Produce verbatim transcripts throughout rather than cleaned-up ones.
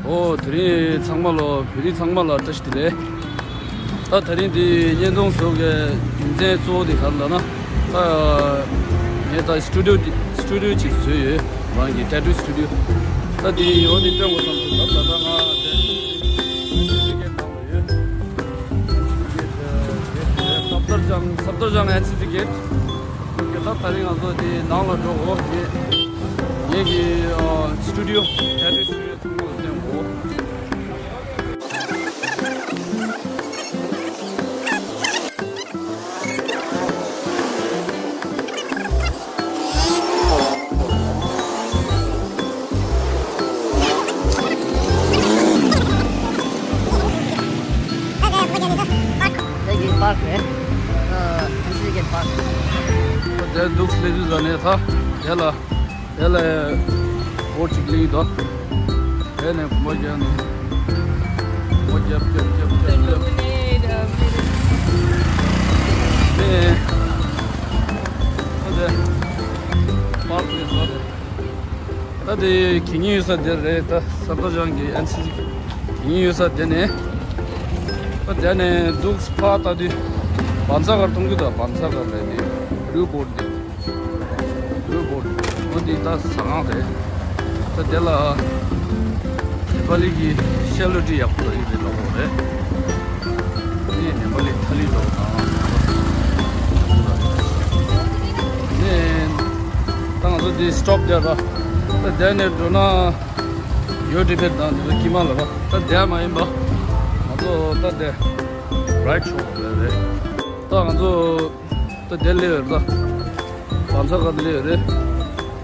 ཨོ། དེ་རིང་ཚང་མ་ལ། བོད་རིགས་ཚང་མ་ལ་བཀྲ་ཤིས་བདེ་ལེགས། ད་དེ་རིང་འདི་བརྙན་ཐུང་བཟོ་གི་རྒྱུ་མཚན་གཙོ་བོ་དེ་ག་རེ་ལབ་ན། ད་ངས་ད་སི་ཊུ་ཌི་ཡོ་འདི་སི་ཊུ་ཌི་ཡོ་ཅིག་བཟོས་ཡོད། རང་གི་ཊེ་ཊུ་སི་ཊུ་ཌི་ཡོ། ད་འདི་ཡོད་འདི་སྟོན་དགོས་བསམ་སོང་། ད་ད་ལྟ་ང་དེ་ཊེ་ཊུ་སི་ཊུ་ཌི་ཡོ་ནང་ལ་ཡོད། སབ་དར་ཇང་། སབ་དར་ཇང་ཨེན་སི་སི་གེ་ཊི། ད་དེ་རིང་ང་ཚོ་དེ་ནང་ལ་འགྲོ་དགོས། ངས་ངའི་གི་ཨ་སི་ཊུ་ཌི་ཡོ། ཊེ་ཊུ་སི་ཊུ་ཌི་ཡོ་ཚང་མ་ལ་སྟོན་དགོས། དེ་གི་པཱརྐ་རེད། ཨ་ཨེན་སི་སི་གེ་ཊི་པཱརྐ། དེ་འདུག་སླེབས་དུས་ཙ་ནས་ད་དེ་ལ། དེ་ལ་སྒོ་གཅིག་ལེགས་འདུག་དེ་ནས་གོམ་པ་རྒྱག་ནས། གོམ་པ་རྒྱབ་རྒྱབ་རྒྱབ་རྒྱབ་རྒྱབ། ནས། ཨ་དེ། པཱརྐ་རེད་ཟེར། ད་དེ་གད་སྙིགས་ཡོད་ས་དེ་རེད། ད་སབ་དར་ཇང་གི་ཨེན་སི་སི་གད་སྙིགས་ཡོད་ས་དེ་ནས། ད་དེ་ནས་འདུག་ཕར་ལྟ་དུས་བང་ས་སྒར་མཐོང་གི་འདུག་བང་ས་སྒར་རེད། དེ་བླུ་བོརཌ་དེ། བླུ་བོརཌ། འོ་འདི་ད་ཟ་ཁང་རེད། ད་དེ་ལ་ནེ་པ་ལི་གི་ཤ་ལོ་ཀྲི་ཡག་པོ་ཡོད་རེད་ལབ་ཀྱི་ཡོད་རེད། འདི་ནེ་པ་ལི་ཐ་ལི་འདྲ་པོ་དང་། ནས་ད་ང་ཚོ་འདི་སི་ཊོབ་རྒྱག་ར། ད་དེ་ནས་འགྲོ་ན་ཡོ་ཊི་བེཊ་དང་འདི་ཚོ་དཀྱིལ་མ་ལ་ར། ད་དེ་མ་ཡིན་པ་ང་ཚོ་ད་དེ་རའིཌ་ཆོག་གི་རེད། ད་ང་ཚོ་ད་དེ་སླེབས་ཡོད་རེད། ད་བང་ས་སྒར་སླེབས་ཡོད་རེད།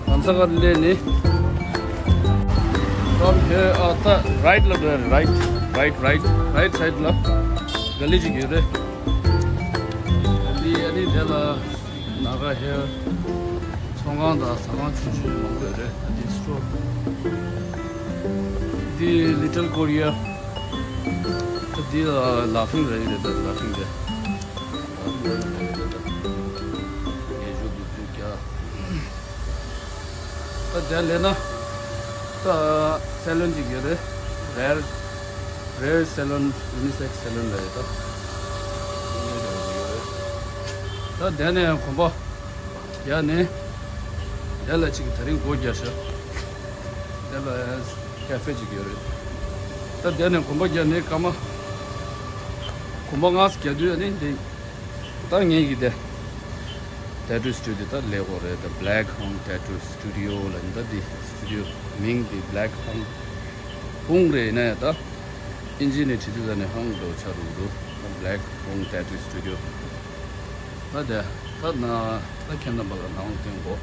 བང་ས་སྒར་སླེབས་ནས། From here, ཨ་ད་རའིཊ་ལ་འགྲོ་ཡ་རེད། རའིཊ་རའིཊ་རའིཊ་རའིཊ་སའིཌ་ལ་ག་ལི་ཅིག་ཡོད་རེད། ག་ལི། ཨ་ནི་དེ་ལ་ནཱ་ག་ཧེར་ཚོང་ཁང་དང་ཟ་ཁང་ཆུང་ཆུང་མང་པོ་ཡོད་རེད། ཨ་འདི་སི་ཊོར། འདི་ལི་ཊལ་ཀོ་རི་ཡ། ད་འདི་ལ་ལ་ཕིང་རེད་རེད། ད་ལ་ཕིང་རེད། ད་དེ་ལས་ན་ད་སེ་ལོན་ཅིག་ཡོད་རེད། རེར་རེར་སེ་ལོན། ཡུ་ནི་སེག་སི་སེ་ལོན་ལ་ཡོད་ད། ད་དེ་ནས་གོམ་པ་རྒྱག་ནས་དེ་ལ་ཅིག་དེ་རིང་སྒོ་རྒྱག་ཤག་དེ་ལ་ཀ་ཧྥེ་ཅིག་ཡོད་རེད། ད་དེ་ནས་གོམ་པ་རྒྱག་ནས་སྐར་མ་གོམ་པ་ལྔ་ཙམ་རྒྱག་དུས་ཨ་ནི་འདི། ད་ངེད་ཀྱི་དེ་ཊེ་ཊུ་སི་ཊུ་ཌི་ཡོ་ད་སླེབས་ཡོད་རེད། ད་Black Hung Tattoo Studio ལ་ཡིན། ད་འདི་སི་ཊུ་ཌི་ཡོ་མིང་འདི་Black Hung། ཧུང་རེད་ཡིན་ན་ཡང་ད་ཨིན་ཇི་ནས་བྲིས་དུས་ད་ནས་ཧང་འགྲོ་ཆགས་འགྲོ་གི་འདུག་ད་Black Hung Tattoo Studio། ད་དེ་ད་ན་ད་ཁྱེད་རྣམ་པ་ལ་ནང་སྟོན་གོ།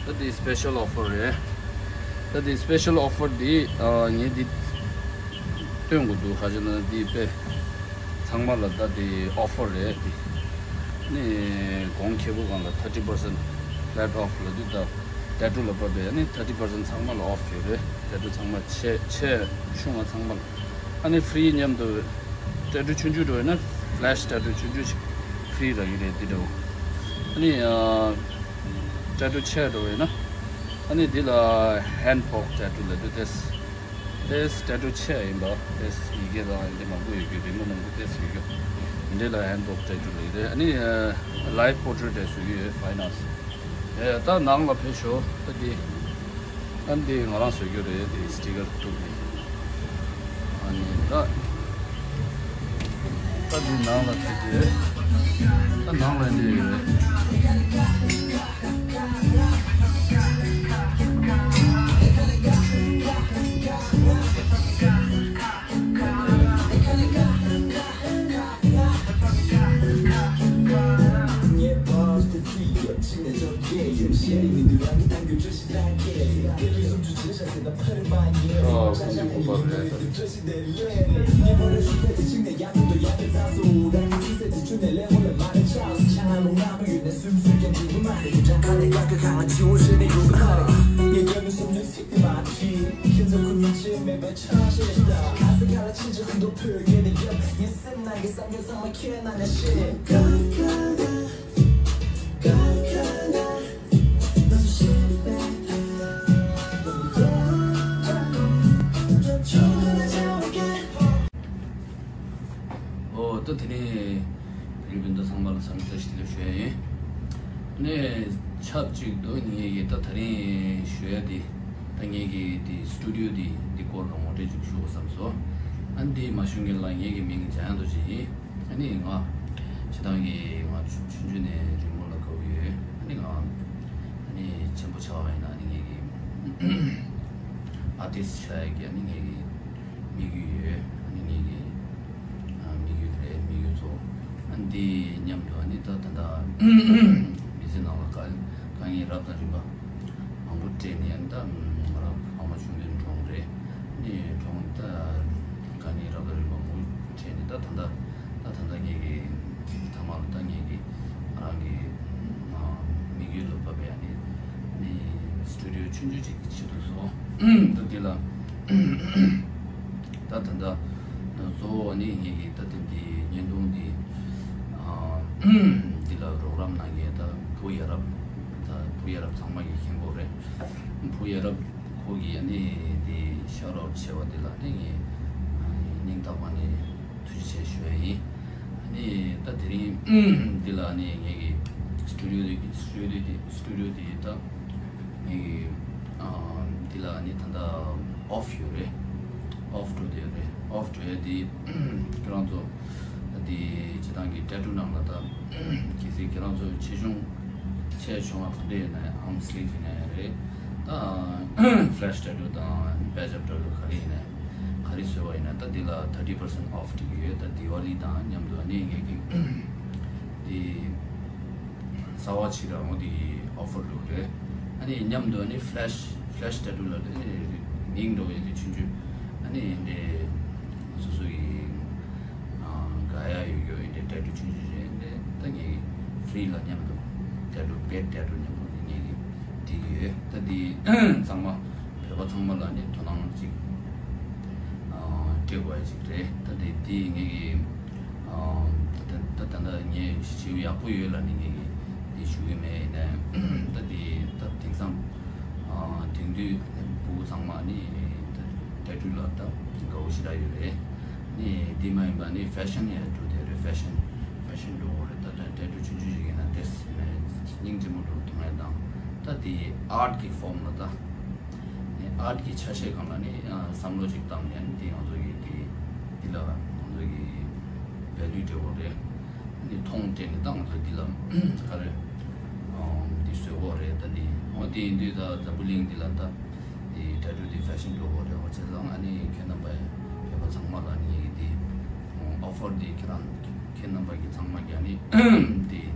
ད་འདི་སི་པེ་ཤལ་ཨོ་ཕར་རེད། ད་འདི་སི་པེ་ཤལ་ཨོ་ཕར་འདི་ཨ་ངས་འདི་སྟོན་དགོས་འདུག་ག་ཅི་ན་འདི་དཔེ་ཚང་མ་ལ་ད་དེ་ཨོ་ཕར་རེད་དེ། ནི་གོང་ཁེ་པོ་སྒང་ལ་thirty percent flat off ལབ་དུས་ད་ཊེ་ཊུ་ལ་བབས་པས་ནི་thirty percent ཚང་མ་ལ་ཨོཕ་ཡོད་རེད། ཊེ་ཊུ་ཚང་མ་ཆེ་ཆེ་ཆུང་བ་ཚང་མ་ལ། ཨ་ནི་ཕི་རི་མཉམ་དུ་ཊེ་ཊུ་ཆུང་ཆུང་འགྲོ་ཡོད་ན་ཕི་ལེ་ཤི་ཊེ་ཊུ་ཆུང་ཆུང་ཞིག་ཕི་རི་རག་གི་རེད་དེ་འདྲ་བོ། ཨ་ནི་ཨ་ཊེ་ཊུ་ཆེ་འགྲོ་ཡོད་ན་ཨ་ནི་འདི་ལ་ཧེན་ཌི་པོག་ཊེ་ཊུ་ལབ་དུས་དེ། དེས་ཊེ་ཊུ་ཆེ་ཡིན་པ། དེས་ཡི་གེ་དང་ཡི་གེ་མང་པོ་ཡོད་རྒྱུ། རི་མོ་མང་པོ་དེས་ཡོད་རྒྱུ། འདི་ལ་ཧེན་ཌི་པོག་ཊེ་ཊུ་ལབ་ཀྱི་རེད། ཨ་ནི་ལའིབ་པོར་ཊེ་རེཊ་བཟོ་གི་ཡོད། ཕའིན་ཨརཊ། ཨེ་ད་ནང་ལ་ཕེབས་ཤོག་ད་འདི་ཨ་འདི་ང་རང་བཟོ་རྒྱུ་རེད། འདི་སི་ཊི་ཀར་དཀྲུགས་ནས། ཨ་ནི་ད་ད་འདི་ནང་ལ་ཕེབས་ཏེ་ད་ནང་ལ་འདི་ཡོད་རེད། ཨ་ཁོང་ཚོའི་གོམ་པ་རེད་ད། ད་དེ་ནས་ཕི་ལི་པིན་ད་ཚང་མ་ལ་འཚམས་འདྲི་བཀྲ་ཤིས་བདེ་ལེགས་ཞུ་ཡ་ཡིན། ནས་ཆབས་ཅིག་ཏུ་ངེད་ཀྱིས་ད་དེ་རིང་ཞུ་ཡ་དེ། ད་ངེད་ཀྱི་དེ་སི་ཊུ་ཌི་ཡོ་དེ་འདི་སྐོར་ལ་ངོ་སྤྲོད་ཅིག་ཞུ་དགོས་བསམ་སོང་། ཨ་འདི་མ་ཞུ་མཁན་ལ། ངེད་ཀྱི་མིང་འཇམ་དབྱངས་རྡོ་རྗེ་ཡིན། ཨ་ནི་ང་སྤྱིར་བཏང་གི་ང་ཆུང་ཆུང་ནས་རི་མོ་ལ་དགའ་བོ་ཡོད། ཨ་ནི་ང་ཨ་ནི་ཆེན་པོ་ཆགས་པ་ཡིན་ན། ཨ་ནི་ངེད་ཀྱི་ཨར་ཊིསི་ཊི་ཆགས་ཡ་གི་ཨ་ནི་ངེད་ཀྱི་དམིགས་ཡུལ་ཡོད། ཨ་ནི་ངེད་ཀྱི་ཨ་དམིགས་ཡུལ་རེད། དམིགས་ཡུལ་གཙོ་བོ། ཨ་ནི་འདི་མཉམ་དུ་ཨ་ནི་ད་ད་ལྟ་མི་ཚེ་ནང་ལ་དཀའ་དཀའ་ངལ་རབ་དང་རིམ་པ་མང་པོ་འཕྲད་ནས། ཨ་ནི་ད་ང་རང་ཕ་མ་ཆུང་དུས་གྲོངས་རེད། ཨ་ནི་གྲོངས། ད་དཀའ་ངལ་རབ་དང་རིམ་པ་མང་པོ་འཕྲད་ནས། ད་ད་ལྟ་ད་ད་ལྟ་ངེད་ཀྱི་མཐའ་མ་ལ་ད་ངེད་ཀྱི་ང་རང་གི་ཨ་དམིགས་ཡུལ་ལ་བབས་པའི་ཨ་ནི་ནི་སི་ཊུ་ཌི་ཡོ་ཆུང་ཆུང་ཅིག་བྱེད་འདུག་སོང་། ད་འདི་ལ་ད་ད་ལྟ་གཙོ་བོ་ཨ་ནི་ངེད་ཀྱི་ད་ལྟ་འདི་བརྙན་ཐུང་འདི་ཨ་འདི་ལ་རོགས་རམ་གནང་མཁན་ད་བུ་ཡ་རབས། ད་བུ་ཡ་རབས་ཚང་མ་གིས་མཁྱེན་གྱི་ཡོད་རེད། བུ་ཡ་རབས་ཁོ་གིས་ཨ་ནི་འདི་ཤོཊ་ཨའུཊ་བྱས་པ་འདི་ལ་ཨ་ནི་ངས་སྙིང་ཐག་པ་ནས་ཐུགས་རྗེ་ཆེ་ཞུ་ཡ་ཡིན། ཨ་ནི་ད་དེ་རིང་འདི་ལ་ཨ་ནི་ངེད་ཀྱི་སི་ཊུ་ཌི་ཡོ་འདི་སི་ཊུ་ཌི་ཡོ་འདི་སི་ཊུ་ཌི་ཡོ་འདི་ད་ངེད་ཀྱི་ཨ་འདི་ལ་ཨ་ནི་ད་ལྟ་ཨོཕ་ཡོད་རེད། ཨོཕ་འགྲོ་བསྡད་ཡོད་རེད། ཨོཕ་འགྲོ་ཡ་འདི་ཁྱེད་རང་ཚོ་ད་འདི་སྤྱིར་བཏང་གི་ཊེ་ཊུ་ནང་ལ་ད་གལ་སྲིད་ཁྱེད་རང་ཚོ་ཆེ་ཆུང་ཆེ་ཆུང་བ་ག་འདྲ་ཡིན་ན་ཡང་། ཨམ་སི་ལིབ་ཡིན་ན་ཡང་རེད། ད་ཕི་ལེ་ཤི་ཊེ་ཊུ་དང་པེ་ཅབ་ཊེ་ཊུ་ག་རེ་ཡིན་ན་ཡང་། ག་རེ་བཟོས་པ་ཡིན་ན་ད་འདི་ལ་ཐར་ཊི་པར་སེན་ཊི་ཨོཕ་སྤྲད་ཀྱི་ཡོད། ད་དི་ཝ་ལི་དང་མཉམ་དུ་ཨ་ནི་ངེད་ཀྱི་འདི་གསར་པ་ཕྱི་ར་འོང་དེ་གི་ཨོ་ཕར་འགྲོ་གི་རེད། ཨ་ནི་མཉམ་དུ་ཨ་ནི་ཕི་ལེ་ཤི་ཕི་ལེ་ཤི་ཊེ་ཊུ་ལ་ཨ་ནི་མིང་འགྲོ་ཡི་དེ་ཆུང་ཆུང་། ཨ་ནི་འདི་སོ་སོ་ཡི་དགའ་ཡ་ཡོད་ཡོད་ཡིན་དེ། ཊེ་ཊུ་ཆུང་ཆུང་ཞིག་ཡིན་དེ། ད་ངེད་ཀྱི་ཕི་རི་ལ་མཉམ་དུ་ཊེ་ཊུ་བེཌ་ཊེ་ཊུ་མཉམ་དུ་ངེད་ཀྱི་འགྲིག་གི་ཡོད། ད་འདི་ཚང་མ་བོད་པ་ཚང་མ་ལ་ནི་དོ་སྣང་ཅིག་སྤྲད་དགོས་ཡ་ཅིག་རེད། ད་འདི་འདི་ངེད་ཀྱི་ད་ད་ད་ངས་ཞིབ་ཡག་པོ་ཡོད་ལ་ནི་ངེད་ཀྱི་འདི་ཞུ་གི་མེད། ཡིན་ནའི་ད་འདི་ད་དེང་སང་དེང་དུས་ཕྲུ་གུ་ཚང་མ་ནི་ད་ཊེ་ཊུ་ལ་ད་དགའ་བོ་ཞེ་དྲག་ཡོད་རེད། ནི་འདི་མ་ཡིན་པ་ནི་ཕེ་ཤན་ཡང་འགྲོ་བསྡད་རེད། ཕེ་ཤན་ཕེ་ཤན་འགྲོ་གི་རེད། ད་ད་ཊེ་ཊུ་ཆུང་ཆུང་ཞིག་ཡིན་ན་ཏོག་ཙམ་ཡིན་ན་སྙིང་རྗེ་མོ་འདྲ་མཐོང་ཡ་དང་། ད་དེ་ཨརཊ་གི་ཕོརམ་ལ་ད་ནི་ཨརཊ་གི་ཆ་ཤས་སྒང་ལ་ནི་བསམ་བློ་ཅིག་བཏང་ནས་ནི་དེ་ང་ཚོ་གི་དེ་འདི་ལ་ང་ཚོ་གི་ཝེ་ལུ་སྤྲད་དགོས་རེད། ནི་མཐོང་སྤྲད་ནས་ད་ང་ཚོ་འདི་ལ་ག་རེ་འདི་བཟོས་དགོས་རེད། ད་འདི་འོ་དེ་ཡིན་དུས་ད་འཛམ་བུ་གླིང་འདི་ལ་ད་དེ་ཊེ་ཊུ་དེ་ཕེ་ཤན་འགྲོ་གི་རེད། འོ་བྱས་ཙང་ཨ་ནི་ཁྱེད་རྣམ་པ་བོད་པ་ཚང་མ་ལ་ནི་དེ་ཨོ་ཕར་དེ་ཁྱེད་རང་ཁྱེད་རྣམ་པ་གི་ཚང་མ་གི་ཨ་ནི་དེ་